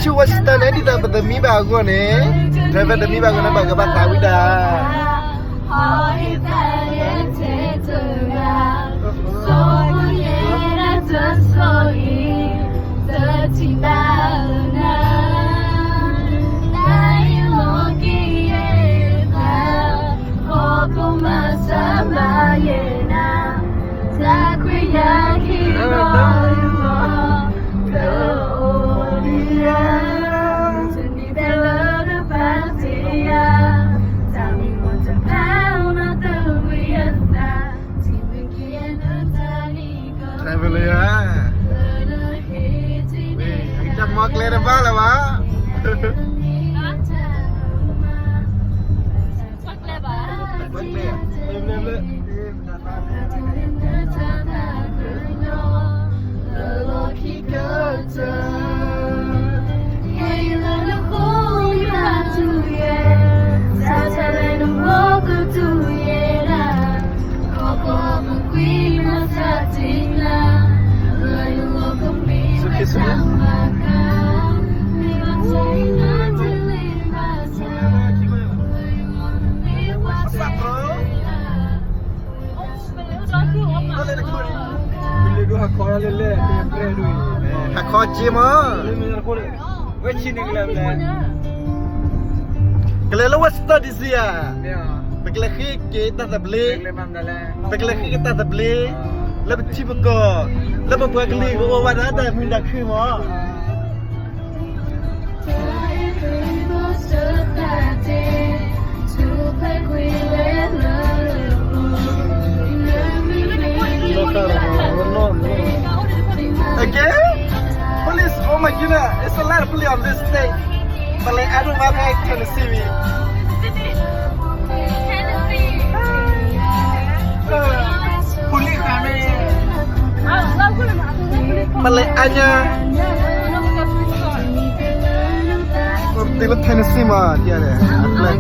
ဆူ Western န့ၣ် ဒ်သိးပတမံဘၣ်အဂီၢ်န့ၣ်, တမံဘၣ်အဂီၢ်န့ၣ် ဘၣ်ကဘၣ်သးဝံၣ်တၢ်. တၢ်မၤကျဲတဘၣ်လၢၤဘၣ်. ဟးခီက့မး, ကလဲၤလၢ Western D C ဧါ, ပကလဲၤဃ့က့ၤတၢ်သဘျ့, ပကလဲၤဃ့က့ၤတၢ်သဘျ့, လၢပထံပကီၢ်, လၢပပှၤကလုာ်ကအိၣ်ဝဲဒၣ်တၢ်မုာ်တၢ်ခုၣ်မး. Okay? Police, oh my goodness, it's a lot of police on this state. But like, I don't know, I can't see me. Police, I mean. မလဲၤအါညါ, တ့လၢ Tennessee မး, ဒ်လဲၣ်, အပျဲၢ်